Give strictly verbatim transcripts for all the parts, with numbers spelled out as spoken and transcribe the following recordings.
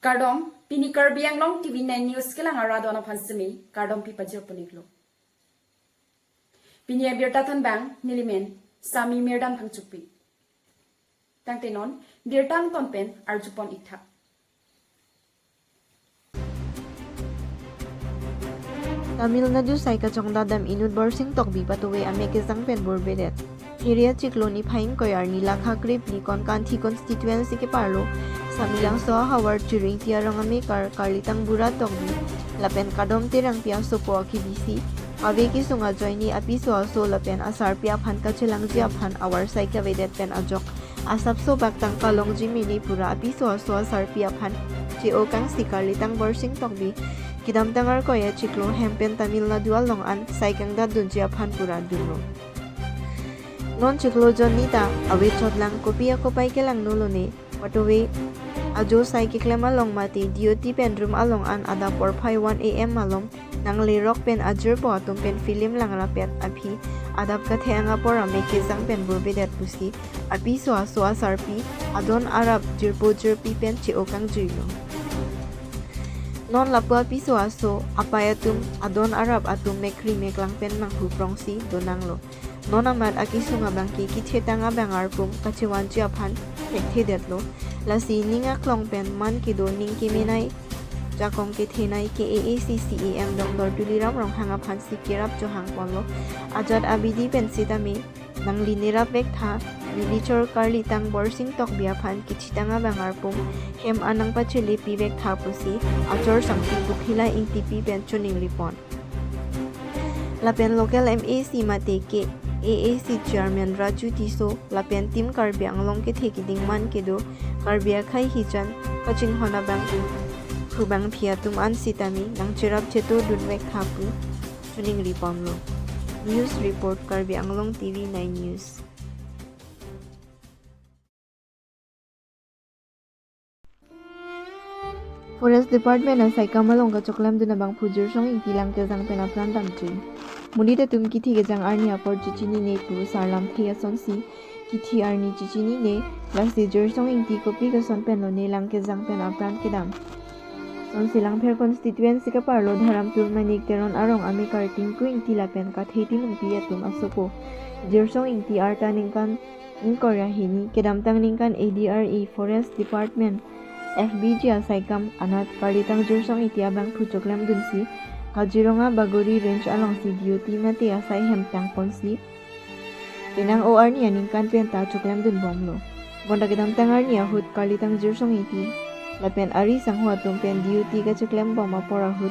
Kardom, pini Karbi Anglong T V nine News kelang arat aphan semi kardom pi pajir pon-iklo. Pini abirta thanbang nelimen Sami Mirdam Phangchopi. Tangte non birta angton pen arju pon-ik tha. Tamil Nadu sai kachongdat dam inut Borsing Tokbi patove amek kejang pen burbedet. Phiri achiklo niphai ingkoi arni lakha krephli Konkanthi constituency keparlo Samilangso ahavar Chiri Ingti arong amekar Karlitang Bura Tokbi lapen Kadom Terangpi asopo akibisi, ave kesung ajoine apiso aso lapen asarpi aphan kachelangji aphan avarsai kavedet pen ajok asapso bak tangka longji mene pura apiso aso asarpi aphan che-o kangsi Karlitang Borsing Tokbi kedamtang Arkoi achiklo hem pen Tamil Nadu along an sai kangdat dunji aphan pura dunlo. Non chiklo jonni ta ave chotlang, kopi akopai kelangno lone, patove ajo sai keklem along mate D O T pen room along an adap porphai one A M malom nanglerok pen ajirpo atum pen film langrapet aphi adap kathek-ang apor amek kejang pen burbedet pusi apiso aso asarpi adon arap jirpo jirpi pen che-o kangjuilo. Non lapu apiso aso apai atum adon arap atum mekri meklang pen manghu prongsi donanglo. Non amat akesung abang ke kethetang abang arpum kachevanji aphan thekthedetlo. Lasi ning aklong pen man kedo ning kemenei jakong kethenei K A A C C E M Doctor Tuliram Ronghang aphansi kerap chohang ponlo. Ajat abidi pen sitame nanglinerap vek tha, nelichor Karlitang Borsing Tokbi aphan kethetang abang arpum hem an nangpachelepi vek tha pusi achor sangpi Pukhila Ingtipi pen choningri pon. Lapen local M A C mate K A A C chairman Raju Tisso lapen Team Karbi Anglong kethe keding man kedo Karbi akhei hijan kachinghon abang phubang phi atum an sitame nangcherap cheto dun vek tha pu choningri ponlo. News report, Karbi Anglong T V nine News. Forest Department asaikam along kachoklem dun abangphu Jirsong Ingti lang kejang pen apran damjui. Monit atum kethe kejang arni apor chechinine pu sarlamthe asonsi kethe arni chechinine, lasi Jirsong Ingti kopi koson pen lone lang kejang pen apran kedam. Sonsi Langpher constituency keparlo Dharamtul Manik Teron arong amekar Tinku Ingti lapen Kathe Tinungpi atum asopo Jirsong Ingti arta ningkan ingkoi ra hini kedamtang ningkan A D R A Forest Department F B G asaikam anat Karlitang Jirsong Ingti abangphu choklem dunsi Kaziranga Bagori Range alongsi D O T mate asai hem tang ponsi penang o arni aningkan pen ta choklem dun bomlo. Bonta kedamtang arni ahut Karlitang Jirsong Ingti lapen ari sangho atum pen D O T kachoklem bom apor ahut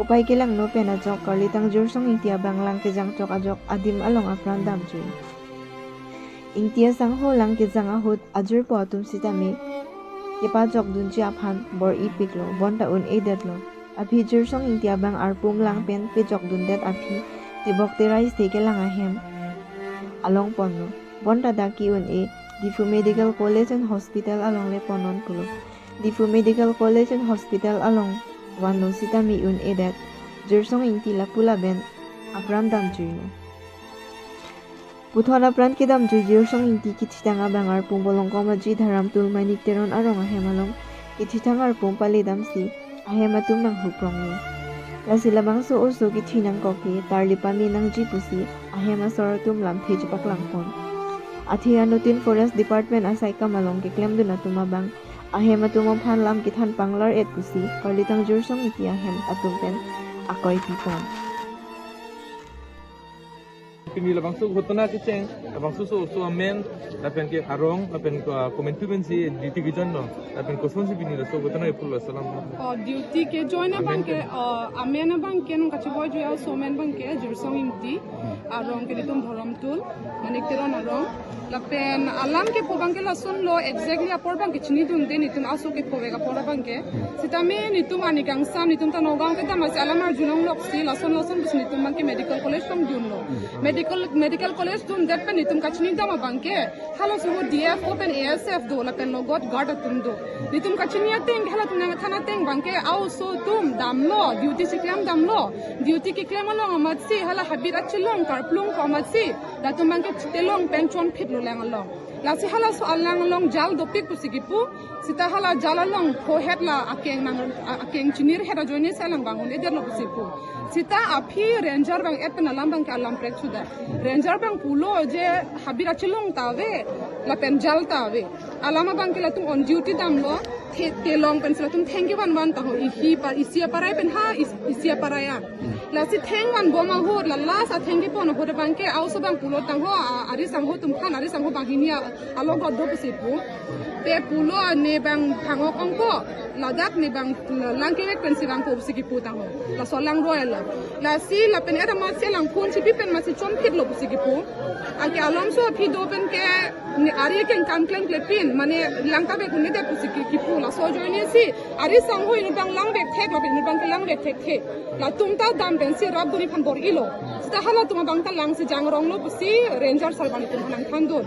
kopai kelangno pen ajok Karlitang Jirsong Ingti abang lang kejang chok ajok adim along apran damjui. Ingti asangho lang kejang ahut ajirpo atum sitame kepajok dunji aphan bor-ipiklo, bonta un-edetlo. Aphi Jirsong Ingti abang arpum lang pen pejok dundet aphi tebok terai se kelang ahem along ponlo. Bonta dak ke-un-e Diphu Medical College and Hospital along le ponnon pulo. Diphu Medical College and Hospital along vanlo sitame un-edet Jirsong Ingti lapu laben apran damjuilo. Puthot apran kedamjui Jirsong Ingti kethitang abang arpum Bolongkom Aji Dharamtul Manik Teron arong ahem along kethitang arpum paledamsi ahem atum nanghupronglo. Lasi labangso oso kethi nangkok ke tarli pame nangji pusi ahem asor atum lamthe chepaklang pon. Athe anuttin Forest Department asaikam along keklemdun atum abang ahem atum aphan lam kethan panglar-et pusi Karlitang Jirsong Ingti ahem atum pen akoi pipon. Pini labangso ghotona kecheng, labangso oso amen, lapen ke arong, lapen, ah, komantu pensi duty kejoin lo, lapen kosonsi pini laso ghotona kepulo, salam. Oh, duty kejoin abang ke, oh, amen abang ke nung kachiboi jui aso amen abang ke Jirsong Ingti, arong ke nelitum Dharamtul Manik Teron arong. Lapen alam kepu abang ke lasonlo, exactly apor abang ke chinidunde, nelitum aso kepu vek apor abang ke. Sitame nelitum ani kangsam, nelitum ta Nagaon kedam asi alam arjulongloksi, lason lason bus nelitum abang ke medical college tong dunlo. Medical, medical college dundet pen nelitum kachinidam abang ke halaso ahut D F O pen A S F do, lapen logot guard atum do. Nelitum kachini ateng, halatum nangthan ateng abang ke a-oso atum damlo, duty cheklem damlo. Duty keklem along amatsi, hala habit achelong karplung ko amatsi, latum abang ke chitelong pen chonphitlo lang along. Lasi halaso alang along jal dopik pusi kipu. Seta hala jal along phohet la akeng nang, a-, akeng chinirhet ajoine si alang bang un-edetlo pusi pu. Seta aphi ranger bang-et pen alam abangke alam prek suda. Ranger bang pulo je habit achelong ta ave, lapen jal ta ave. Alam abangke latum on duty damlo, the-, telong pensi latum thengke vanvan tangho, ihi pa, isi aparai pen ha, is-, isi aparai an. Lasi thengvan bom ahut, la last athengke pon ahut abangke, a-oso bang pulo tangho, a-, ari sangho atum aphan, ari sangho banghini a-, alogot do pusi pu. Pe pulo ne bang phangok ongko, ladak ne bang lang kevek pensi bang ko pusi kipu tangho. Laso alang roi alam. Lasi lapen era masi alang phone chipi pen masi chonphitlo pusi kipu. Anke alomso aphi do penke ne ari keng kam klem klepin, mane lang ta bek un-edet pusi ki-, kipu. Laso ajoine si, ari sangho inut bang lang bek thek, lapen inut bangke lang bek thekthe. Latum ta dam pensi rap dun-i aphan bor-ilo. Seta halatum abang ta langsi jangronglo pusi ranger sar bang itum aphan nangthandun.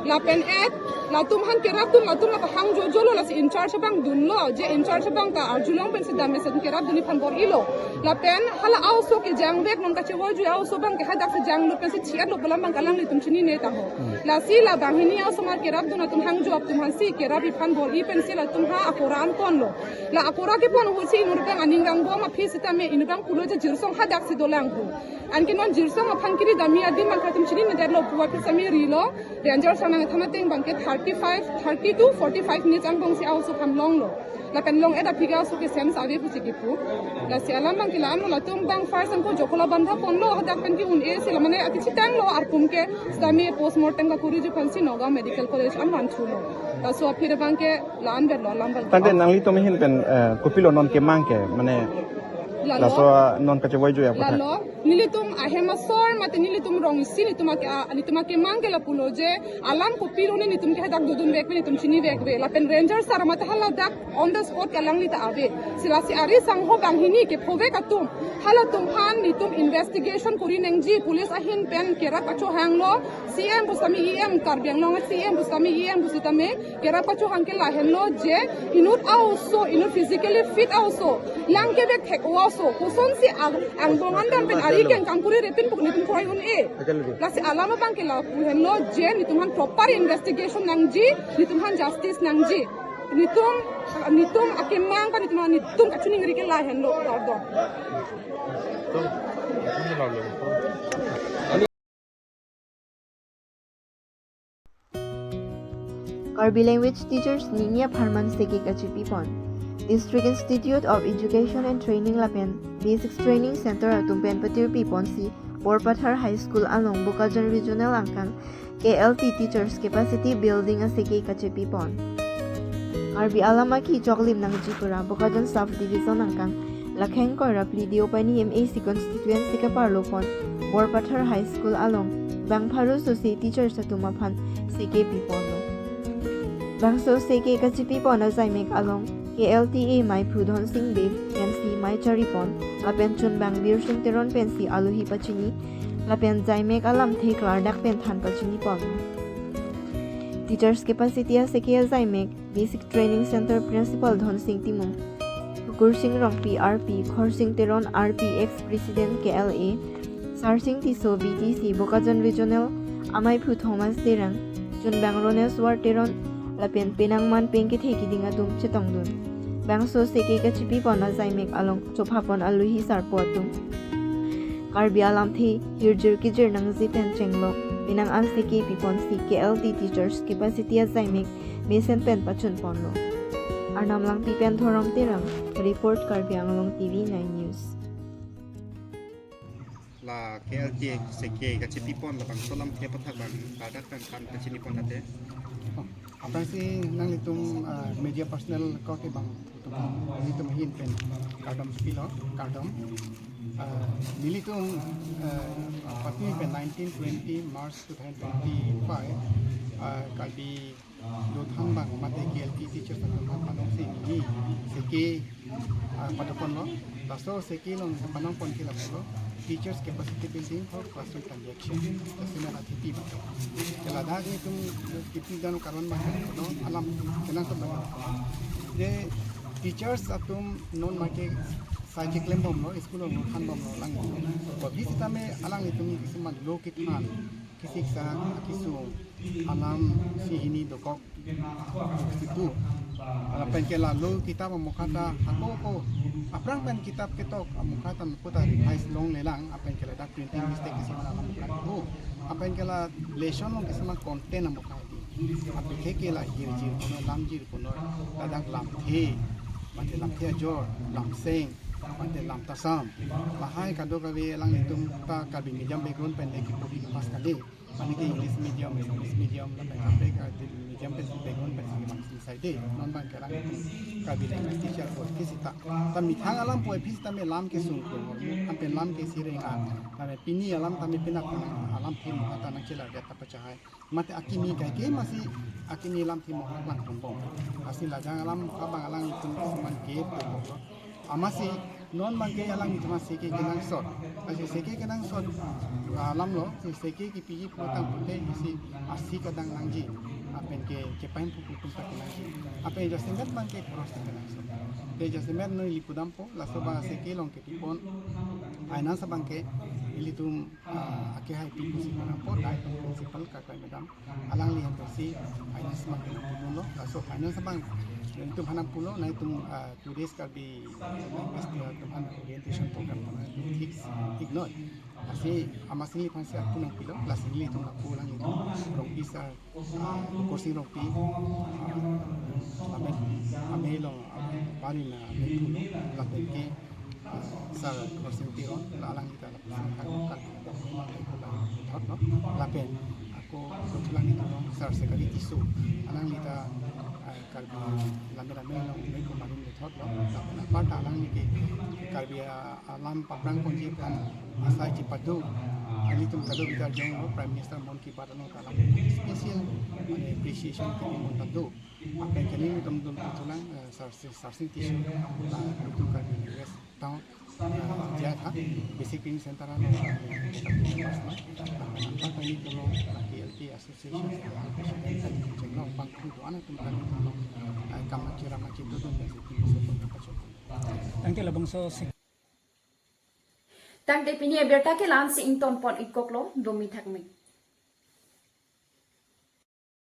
Lapen et, latum aphan kerap dun, latum la pahang jojolo, lasi in charge abang dunlo, je in charge abang ta arjulong pensi dam mesen kerap dun-i aphan bor-ilo. Lapen hala a-oso kejang vek non kachevoi jui a-oso abangke hadaksi janglo pensi chiatlo pu alam abang alanglitum chinine tangho. Lasi la banghini a-osomar kerap dun atum hangjo atum aphansi kerap-i aphan bor-i pensi latum ha akora an ponlo. La akora kepon ahutsi inut bang aning rangbom aphi sitame inut bang pulo je jirsong hadaksi dolang pu. Anke non jirsong aphan kiri dam-i adim bang latum chininedetlo pu aphi sitame rilo. Ranger sar nangthan ateng abangke thirty-five, thirty to forty-five minutes angbongsi a-oso aphan longlo. Lapen long-et aphi ke a-oso ke sense ave pusi kipu. Lasi alam abangke la-anlo, latum bang first anke Jokolabandha ponlo, hadak pen ke un-e si la mane akechitanglo arpum ke, sitame postmortem kakuriji aphansi Nagaon Medical College an vanthulo. Laso aphi abangke la-an berlo alam abang. Tangte nanglitum ahin pen, eh, kopilo non kemang ke, mane Lalo. Laso, ah, non kachevoi jui apot. Lalo, nelitum ahem asor mate nelitum rong isi nelitum ake, ah, nelitum akemang ke lapulo je alam kopilo ne nelitum ke hadak dodun vekve, nelitum chini vekve. Lapen ranger sar mate haladak on the spot ke alangli ta ave. Si lasi ari sangho banghini kephovek atum, halatum aphan nelitum investigation kori nangji, police ahin pen kerap kachohanglo, C M pu sitame E M, Karbi Anglong C M pu sitame E M pu sitame kerap kachohang ke lahenlo je inut a-oso, inut physically fit a-oso, lang kevek thek a-oso, kosonsi ang, angbong an dam pen ari keng kam kuri repin pu nelitum kroi un-e. Lasi alam abangke lapu henlo je nelitum aphan proper investigation nangji, nelitum aphan justice nangji. Nelitum, nelitum akemang ka nelitum, nelitum kachiningri ke lahenlo kardom. Karbi Language Teachers Nini apharman seke kachipipon. District Institute of Education and Training lapen Basic Training Center atum pen patirpiponsi Borpathar High School along Bokajan Regional angkang K L T Teachers Capacity Building aseke kachipipon. Karbi alam akhi choklim nangji pura Bokajan Sub Division angkang Lakheng Koirap Lidio Pani M A C constituency kaparlopon Borpathar High School along bang pharo sose teachers atum aphan seke piponlo. Bangso seke kachipipon ajaimek along K L T A maiphu Dhonsing Bey pensi mai charipon, lapen chunbang Birsing Teron pensi alohi pachini, lapen jaimek alamthe klardak pen than pachinipon. Teachers Capacity aseke ajaimek Basic Training Center Principal Dhonsing Timung, Kursing Rongpi R P, Khorsing Teron R P, ex President K L A, Sarsing Tisso V D C Bokajan Regional, amaiphu Thomas Terang, chunbang Roneswar Teron, lapen penang man pen kethe kiding atum chetongdun. Bangso seke kachipipon ajaimek along chophapon alohi sarpo atum. Karbi alamthe hirjir kijir nangji pen chenglok penang an seke piponsi K L T Teachers Capacity ajaimek mesen pen pachunponlo. Arnam Langpi pen Dhorom Terang report, Karbi Anglong T V nine News. La K L T seke kachipipon labangso alamthe aputhak bang ladak pen than pachinipon tate. Aphrangsi nanglitum, ah, media personnel ko ke bang nelitum ahin pen kardom chepilo, kardom. Ah, nelitum, ah, patumi pen nineteen twenty March two thousand twenty-five, ah, Karbi dothan bang mate K L T teachers atum aphan panongsi neli seke, ah, padoponlo. Laso seke along panongpon ke lapulo Teachers Capacity Building for Classroom Transition. Laso amen athipi bang. Ke ladak nelitum kipi dan karon bang, no, alam kenangsot bang. Je teachers atum non mate sai keklembomlo, school along thanbomlo lang. Kopi sitame alanglitum kisuman lo kethan Kisik sa akisung alam si hini dokok situ. Lapen ke lalu kitab amokha ta hako ko aphrang pen kitab ketok amokha ta mukut ta revise longlelang, lapen ke ladak printing mistake kisi alam amokha ko, lapen ke la lesson along kisi ma content amokha di. Aphi ke ke la hirjir kono, lamjir kono, ladak lamthe, mate lamthe ajor, lamseng, mate lamtasam. Lahai kadokave alanglitum ta Karbi medium background pen le kipu kipass kali. Mane ke English medium, English medium, lapen kaprek Karbi medium pen si background pen si bang si sai de. Non abang ke alanglitum Karbi language teacher ko kisita. Ta methang alam pu aphi sitame lam kesung ko, lapen lam kesi reng-an. Lapen pini alam tame penap alamthe amokha ta nangchelar det ta pachahai. Mate akimi kaike masi akimi lamthe amokha langtongbom. Lasi lajang alam abang alanglitum kisi man ke pokok. Amatsi non abang ke alanglitum seke kenangsot. Lasi seke kenangsot alam lo, si seke kepiji putang pute isi asi kadang nangji. Lapen ke chepain pu putum ta kenangji. Lapen jasemet abang ke cross ta kenangsot. Te jasemet non ili pudampo, laso abang seke along kepipon. Finance abang ke ilitum ah, akehai pi pusi pon apot, dai tong principal kakai madam, alangli hem pensi finance abang ke nangpudunlo. Laso finance abang nangtum aphan nangpulo, nangtum, ah, two days Karbi language, ah, atum aphan orientation program pu nangtum fix ignore. Lasi amatsi neliphan si arpu nangpilo, lasi nelitum lapu alanglitum Rongpi sir, ah, Korsing Rongpi, ah, amen, amelo, ah, barin, ah, amen pulo, lapen ke ah, sir Korsing Teron, la alangli ta lapuson kar kar thotlo, lapen ako dothulang ilitum sir Sekari Tisso, alangli ta, ah, Karbi lame lame along mei kumarin le thotlo, lapen apar ta alangli ke Karbi, ah, alam paphrang ponji aphan asai chepado, ilitum kado bitar jonglo Prime Minister Mann Ki Baat along ta alam special, mane appreciation kepi pon ta do. Lapen ke nelitum dothulang, eh, sir, sir, sir Sing Tisso, la ilitum Karbi West Town, eh, Jatha, Basic Training Center along, eh, lapen anparta nelitum along, la K L T Association, President, President, Chenglo, bangphu do-an atum kan nelitum, eh, kam achiram achido do, eh, si, si, si, si, si. Tangte labangso si- Tangte pini abirta ke la-ansi ingtonpon-ik koklo, domi thakmi.